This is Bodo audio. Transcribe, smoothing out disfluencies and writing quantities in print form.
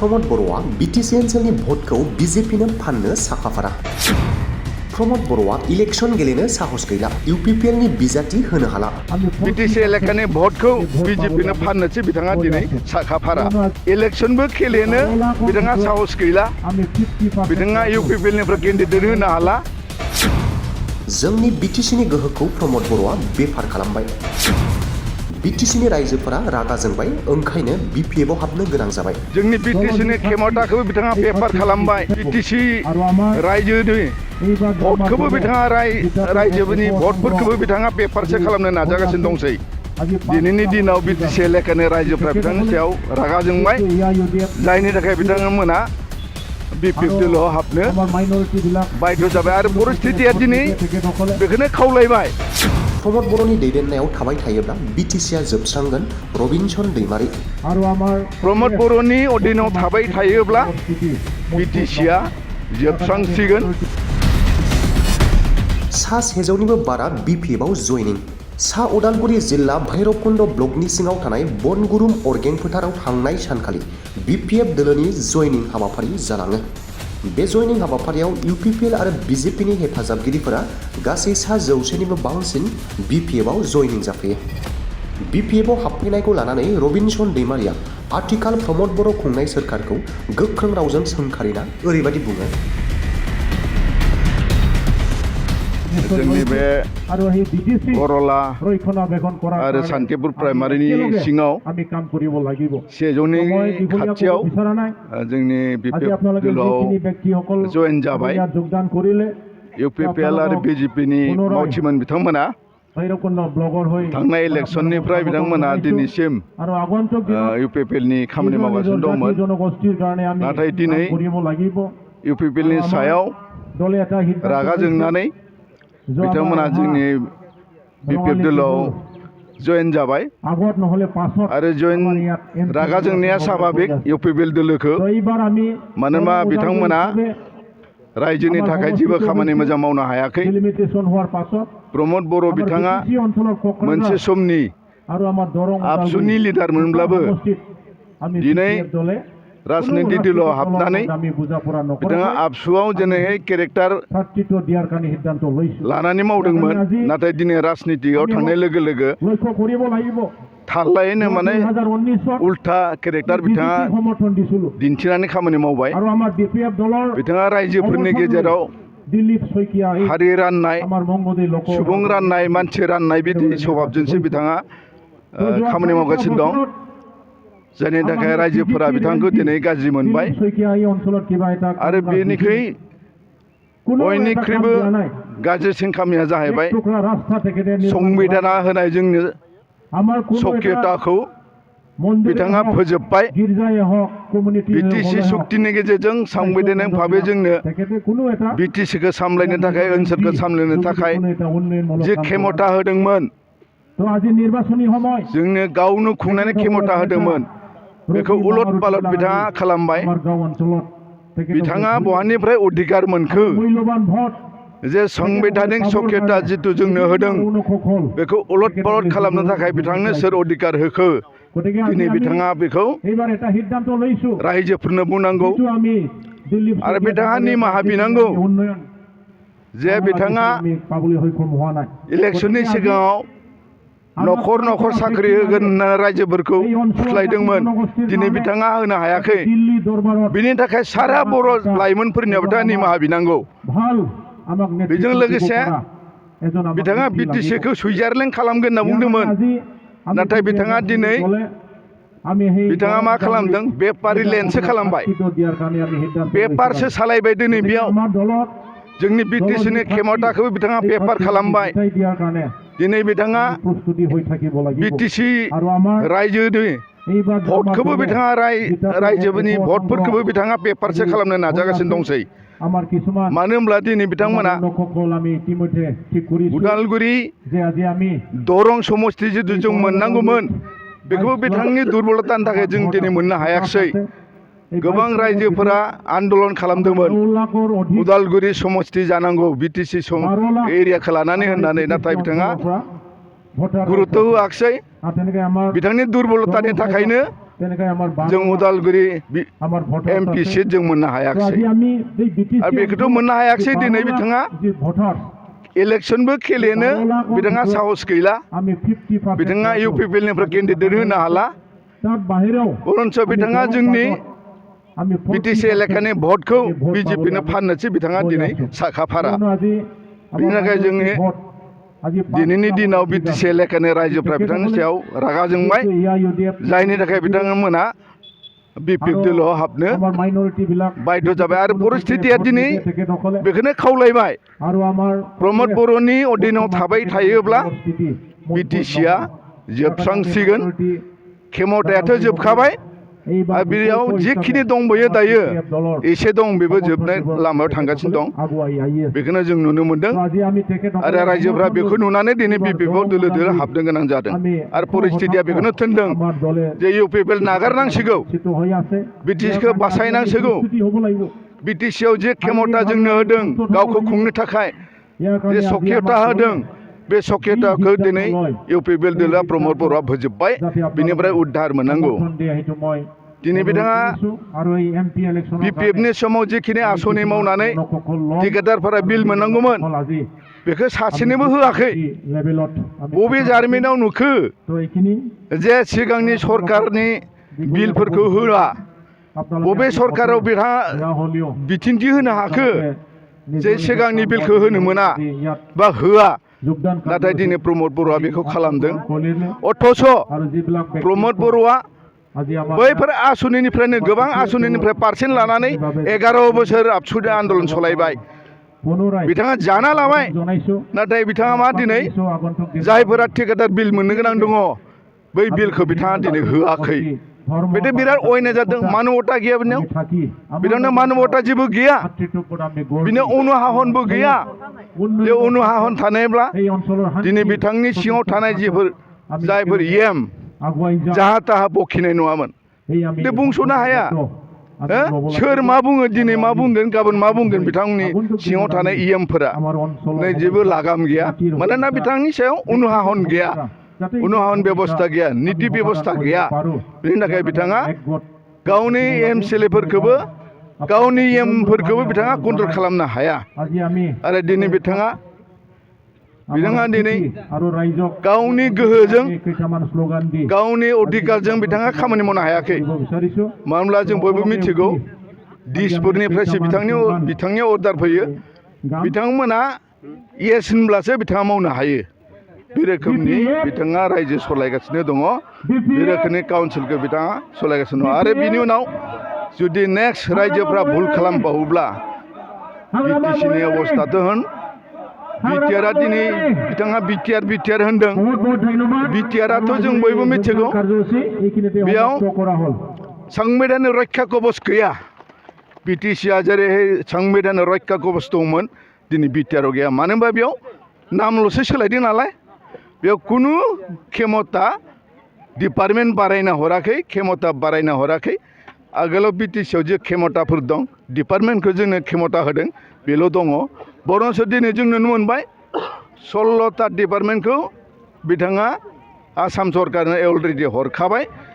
प्रमोद बर'आ बीटीसी ओनसोलनि भटखौ बीजेपीनो फाननो साखाफारा। प्रमोद बर'आ इलेक्शन गेलेनो साहस गैला, UPPL नि बिजाथि होनो हाला। बीटीसी एलेकानि भटखौ बीजेपीनो फाननोसो बिथाङा दिनै साखाफारा। इलेक्शनबो गेलेनो बिथाङा साहस गैला, बिथाङा UPPL निफ्राय केन्डिडेट होनो हाला। जोंनि बीटीसीनि गोहोखौ प्रमोद बर'आ बेफार खालामबाय। बीटीसीनि रायजोफोरा रागा जोंबाय, ओंखायनो BPF आव हाबनो गोनां जाबाय। जोंनि बीटीसीनि खेमथाखौबो बिथाङा बेफार खालामबाय। बीटीसी रायजोनि भटखौबो बिथाङा रायजोनि भटफोरखौबो बिथाङा बेफारसो खालामनो नाजागासिनो दंसै। दिनैनि दिनाव बीटीसी एलेकानि रायजोफ्रा बिथांनि सायाव रागा जोंबाय, जायनि थाखाय बिथांमोना BPF दोलोआव हाबनो बाध्य जाबाय आरो परिस्थितिया दिनै बेखौनो खावलायबाय। प्रमोद बर'नि दैदेननायाव थाबाय थायोब्ला बीटीसीआ जोबस्रांगोन। रबिनसन दैमारि। प्रमोद बर'नि अधीनाव थाबाय थायोब्ला बीटीसीआ जोबस्रांसिगोन। सा 100निबो बारा BPF आव जयनिं। सा उदालगुरि जिल्ला भैरबकुन्द ब्लकनि सिङाव थानाय बनगुरुम अरगें फोथाराव थांनाय सानखालि BPF दोलोनि जयनिं हाबाफारि जालाङो। बे जयनिं हाबाफारियाव UPPL आरो BJPनि हेफाजाबगिरिफोरा गासै सा 100निबो बांसिन BPF आव जयनिं जाफैयो। BPF आव हाबफैनायखौ लानानै रबिनसन दैमारिया आथिखाल प्रमोद बर' खुंनाय सोरखारखौ गोख्रों रावजों सोंखारिना ओरैबायदि बुङो। जोंनि बे बर'ला आरो सान्तिपुर प्राइमारिनि सिङाव 100नि खाथियाव जोंनि BPF दोलोआव जयेन जाबाय। UPPL आरो BJPनि मावथिमोन बिथांमोना थांनाय इलेक्शननिफ्राय बिथांमोना दिनैसिम UPPL नि खामानि मावगासिनो दंमोन, नाथाय दिनै UPPL नि सायाव रागा जोंनानै बिथांमोना जोंनि BPF दोलोआव जयेन जाबाय आरो रागा जोंनाया स्वाभाबिक UPPL दोलोखौ, मानोना बिथांमोना रायजोनि थाखाय जेबो खामानि मोजां मावनो हायाखै। प्रमोद बर' बिथाङा मोनसे समनि आबसुनि लिडार मोनब्लाबो दिनै राजनितिक दोलोआव हाबनानै बिथाङा आबसुआव जेरैहाय केरेक्टार लानानै मावदोंमोन, नाथाय दिनै राजनितिआव थांनाय लोगो लोगो थारलायैनो माने उल्था केरेक्टार बिथाङा दिन्थिनानै खामानि मावबाय। बिथाङा रायजोफोरनि गेजेराव हारि राननाय, सुबुं राननाय, मानसि राननाय बिदि स्वभाबजोंसो बिथाङा खामानि मावगासिनो दं, जायनि थाखाय रायजोफोरा बिथांखौ दिनै गाज्रि मोनबाय। आरो बेनिख्रुइ बयनिख्रुइबो गाज्रिसिन खामानिया जाहैबाय संबिधाना होनाय जोंनो सक्रियताखौ बिथाङा फोजोबबाय। बीटीसी सुक्तिनि गेजेरजों सांबिधानिक भाबै जोंनो बीटीसीखौ सामलायनो थाखाय, ओनसोलखौ सामलायनो थाखाय जे खेमथा होदोंमोन, जोंनो गावनो खुंनानै खेमथा होदोंमोन, बेखौ उलट पालट बिथाङा खालामबाय। बिथाङा बहानिफ्राय अधिकार मोनखो जे संबिधानिक सक्रियता जिथु जोंनो होदों बेखौ उलट पालट खालामनो थाखाय बिथांनो सोर अधिकार होखो? दिनै बिथाङा बेखौ रायजोफोरनो बुंनांगौ आरो बिथाङा निमाहा बिनांगौ जे बिथाङा इलेक्शननि सिगाङाव न'खर न'खर साख्रि होगोन होनना रायजोफोरखौ फुस्लायदोंमोन, दिनै बिथाङा होनो हायाखै। बिनि थाखाय सारा बर' लाइमोनफोरनियाव बिथाङा निमाहा बिनांगौ। बेजों लोगोसे बिथाङा बीटीसीखौ सुइजारलेण्ड खालामगोन होनना बुंदोंमोन, नाथाय बिथाङा दिनै बिथाङा मा खालामदों? बेपारि लेन्डसो खालामबाय, बेपारसो सालायबाय। दिनै बेयाव जोंनि बीटीसीनि खेमथाखौबो बिथाङा बेपार खालामबाय। दिनै बिथाङा बीटीसी रायजोनि भटखौबो बिथाङा रायजोनि भटफोरखौबो बिथाङा बेपारसो खालामनो नाजागासिनो दंसै। मानो होनब्ला दिनै बिथांमोना उदालगुरि दरं समस्ति जिथु जों मोननांगौमोन, बेखौबो बिथांनि दुरबलतानि थाखाय जों दिनै मोननो हायाखिसै। गोबां रायजोफोरा आन्दलन खालामदोंमोन उदालगुरि समस्ति जानांगौ बीटीसी एरियाखौ लानानै होननानै, नाथाय बिथाङा गुरुत्व होआखिसै। बिथांनि दुरबलतानि थाखायनो जों उदालगुरि MP सिट जों मोननो हायाखिसै आरो बेखौथ' मोननो हायाखिसै दिनै बिथाङा इलेक्सनबो खेलेनो बिथाङा साहस गैला बिथाङा UPPL निफ्राय केन्डिडेट होनो हाला बरन्स बिथाङा जोंनि BTC एलेकानि भटखौ BJP नो फाननोसै बिथाङा दिनै साखाफारा बिनि थाखाय जोंनि दिनैनि दिनाव BTC एलेकानि रायजोफ्रा बिथांनि सायाव रागा जोंबाय जायनि थाखाय बिथांमोना BPF दोलोआव हाबनो बाध्य जाबाय आरो परिस्थितिया दिनै बेखौनो खावलायबाय प्रमद बर'नि अधीनाव थाबाय थायोब्ला BTCआ जोबस्रांसिगोन खेमथायाथ' जोबखाबाय आरो बेयाव जिखिनि दंबोयो दायो एसे दं बेबो जोबनाय लामायाव थांगासिनो दं बेखौनो जों नुनो मोनदों आरो रायजोफ्रा बेखौ नुनानै दिनै BPFआव दोलो दोलो हाबनो गोनां जादों आरो परिस्थितिया बेखौनो थिनदों जे UPPL नागारनांसिगौ BTCखौ बासायनांसिगौ BTCआव जे खेमथा जोंनो होदों गावखौ खुंनो थाखाय जे सक्रियता होदों बे सक्रियताखौ दिनै UPPL दोलोआ प्रमद बर'आ फोजोबबाय बिनिफ्राय उद्धार मोननांगौ दिनै बिथाङा BPFनि समाव जिखिनि आसनि मावनानै टिकेटारफोरा बिल मोननांगौमोन बेखौ सासेनोबो होआखै बबे जारिमिनाव नुखो जे सिगांनि सरकारनि बिलफोरखौ होआ बबे सरकाराव बिथाङा बिदिन्थि होनो हाखो जे सिगांनि बिलखौ होनो मोना बा होआ नाथाय दिनै प्रमद बर'आ बेखौ खालामदों अथच प्रमद बर'आ बैफोर आसनिनिफ्रायनो गोबां आसनिनिफ्राय पारसेन्ट लानानै 11 बोसोर आबसुनि आन्दलन सलायबाय बिथाङा जाना लाबाय नाथाय बिथाङा मा दिनै जायफोरा टिकेटार बिल मोननो गोनां दङ बै बिलखौ बिथाङा दिनै होआखै बेथ' बिराद अयनाय जादों मानबता गैया बिथांनो मानबता जेबो गैया बिनो अनुहाहनबो गैया बे अनुहाहन थानायब्ला दिनै बिथांनि सिङाव थानाय जायफोर जाहा ताहा बखिनाय नङामोन बे बुंस'नो हाया सोर मा बुङो दिनै मा बुंगोन गाबोन मा बुंगोन बिथांनि सिङाव थानाय फोरा नै जेबो लागाम गैया मानोना बिथांनि सायाव अनुहाहन गैया अनुहाहन बेबस्था गैया निति बेबस्था गैया बेनि थाखाय बिथाङा गावनि MCLAफोरखौबो गावनि फोरखौबो बिथाङा कन्ट्रल खालामनो हाया आरो दिनै बिथाङा दिनै गावनि गोहोजों गावनि अधिकारजों बिथाङा खामानि मावनो हायाखै मानो होनब्ला जों बयबो मिथिगौ दिसपुरनिफ्रायसो बिथांनि अर्डार फैयो बिथांमोना येस होनब्लासो बिथाङा मावनो हायो बे रोखोमनि बिथाङा रायजो सलायगासिनो दङ बे रोखोमनि काउन्सिलखौ बिथाङा सलायगासिनो दङ आरो बिनि उनाव जुदि नेक्स्ट रायजोफ्रा भुल खालामबावोब्ला BTCनि अबस्थाथ' होन बिटिआरआ दिनै बिथाङा बिटिआर होनदों बिटिआरआथ' जों बयबो मिथिगौ बेयाव संविधान रक्षा कवच गैया BTCआ जेरैहाय संविधान रक्षा कवच दंमोन दिनै बिटिआरआव गैया मानो होनबा बेयाव नामल'सो सोलायदों नालाय बेयाव खुनु खेमथा डिपार्टमेन्ट बारायना हराखै खेमथा बारायना हराखै आगोलाव BTCआव जे खेमथाफोर दं डिपार्टमेन्टखौ जोंनो खेमथा होदों बेल' दङ बरन्स दिनै जों नुनो मोनबाय 16टा डिपार्टमेन्टखौ बिथाङा आसाम सरकारनो अलरेडि हरखाबाय